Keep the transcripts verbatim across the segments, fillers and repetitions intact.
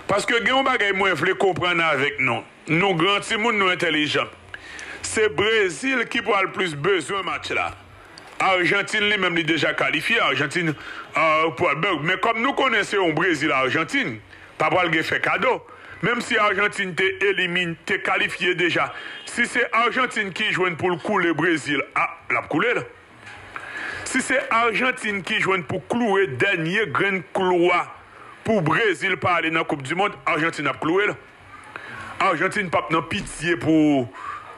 Paske gen yon bagay mwen vle konprann avèk nou. Nou gran timoun, nou entèlijan. Se Brezil ki pral plis bezwen match la. Ajantin li menm li deja kalifye, Ajantin uh, pral bèg. Men kòm nou konnen se yon Brezil Ajantin, pa pral gen fè kado. Menm si Ajantin te elimine, te kalifye deja, si se Ajantin ki jwenn pou l koule Brezil, ah, l ap koule l. Si se Ajantin ki jwenn pou klouwe dènye grenn klou a pou Brezil pa ale nan Koup di Mond, Ajantin ap klouwe l. Ajantin p ap nan pitye pou,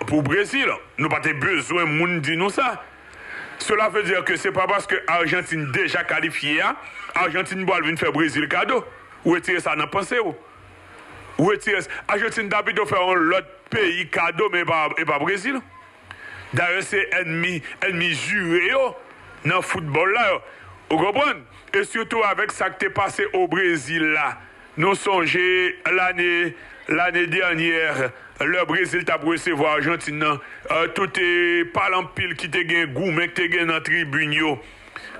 pou Brezil. Nou pa te bezwen moun di nou sa. Cela veut dire que se pa paske Ajantin deja kalifye a, Ajantin pral vin fè Brezil kado. Ou retire sa nan panse w. Ou retire sa. Ajantin ta pito fè yon lòt peyi kado, men e pa, e pa Brezil. Dayè, se ènmi, ènmi jire yo nan foutbòl la yo. Ou konprann? E sitou avèk sa k te pase o Brezil la. Nou sonje lane, lane dènyè, lè Brezil t ap resevwa Ajantin nan, euh, tout, euh, pale anpil ki te gen goumen, ki te gen nan tribin yo.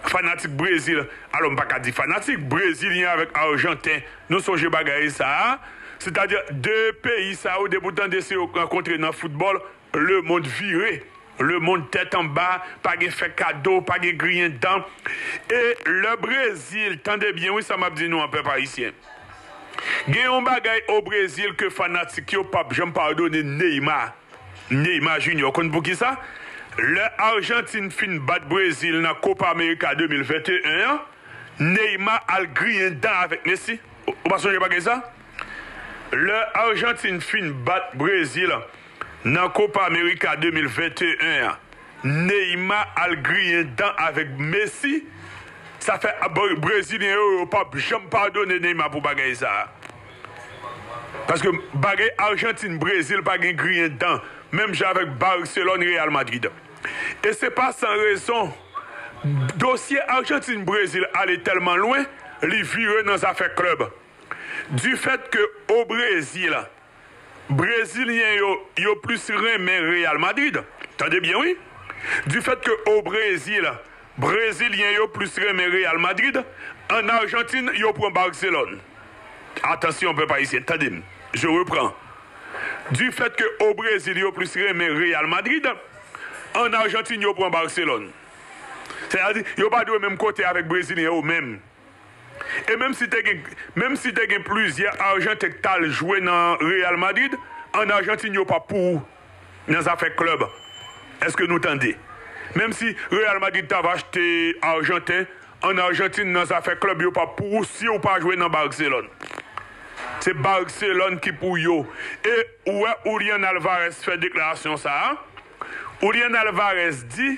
Fanatik Brezil, alò m pa ka di fanatik, Brezilyen avèk Ajanten, nou sonje bagay sa a. Sètadi, de peyi sa yo, depi w tande se yo k rankontre nan foutbòl, lemonn vire. Lemonn tèt anba, pa gen fè kado, pa gen griyen dan. E lè Brezil, tande byen wi sa m ap di nou an, pèp ayisyen. Gen yon bagay o Brezil ke fanatik yo p ap janm padone Neymar. Neymar Junior, konn poukisa? Lè Ajantin fin bat Brezil nan Copa America de mil venteyen an, Neymar al griyen dan avèk Messi. Ou, ou pa sonje bagay sa? Lè Ajantin fin bat Brezil nan Copa America de mil venteyen an, Neymar al griyen dan avèk Messi. Sa fè, ah, Bre-, Brezilyen yo, yo p ap janm padone Neymar pou bagay sa a. Paske bagay Ajantin, Brezil pa gen griyen dan, menm jan avèk Barcelone, Real Madrid. E se pa san rezon, dosye Ajantin, Brezil ale tèlman lwen, li vire nan zafè klèb. Difèt ke o Brezil, Brezilyen yo, yo plis renmen Real Madrid. Tande byen, wi. Difèt ke o Brezil, Brezilyen yo plis renmen Real Madrid, ann Ajantin, yo pran Barcelone. Atansyon, pèp ayisyen, tande m. Je reprends. Difèt ke o Brezil, yo plis renmen Real Madrid, ann Ajantin, yo pran Barcelone. Sètadi, yo pa dwe menm kote avèk Brezilyen yo menm. E menm si te gen, menm si te gen plizyè Ajanten k t al jwe nan Real Madrid, ann Ajantin yo p ap pou ou nan zafè klèb. Èske nou tande? Menm si Real Madrid t ap achte Ajanten, ann Ajantin nan zafè klèb yo p ap pou ou si w pa jwe nan Barcelone. Se Barcelone ki pou yo. E ou wè Julian Alvarez fè deklarasyon sa a. Julian Alvarez di,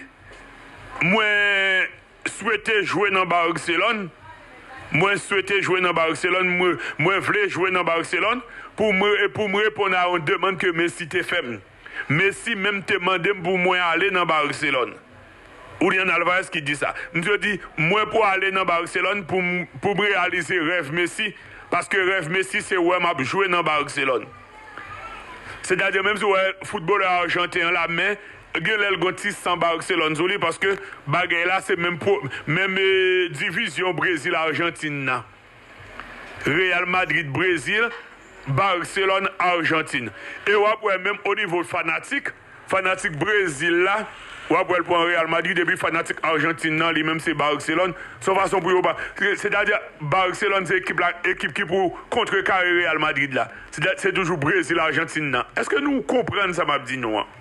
mwen swete jwe nan Barcelone. Mwen swete jwe nan Barcelone. Mwen, mwen vle jwe nan Barcelone pou mwen, pou mwen reponn a yon demann ke Messi te fè m. Messi menm te mande m pou mwen ale nan Barcelone. Julian Alvarez ki di sa. Misye di, mwen pou ale nan Barcelone pou m, pou m reyalize rèv Messi, paske rèv Messi se wè m ap jwe nan Barcelone. Sètadi, menm si w wè foutbolè ajanten an la, men gen lè l gon ti san Barcelone sou li, paske bagay la se menm, menm, eh, divizyon Brezil Ajantin nan. Real Madrid Brezil, Barcelone Ajantin. E w ap wè menm o nivo fanatik, fanatik Brezil la, w ap wè l pran Real Madrid, epi fanatik Ajantin nan, li menm se Barcelone. Se yon fason pou yo ba, sètadi, Barcelone se ekip la, ekip ki pou kontrekare Real Madrid la. Se, se toujou Brezil Ajantin nan. Èske nou konprann sa m ap di nou an?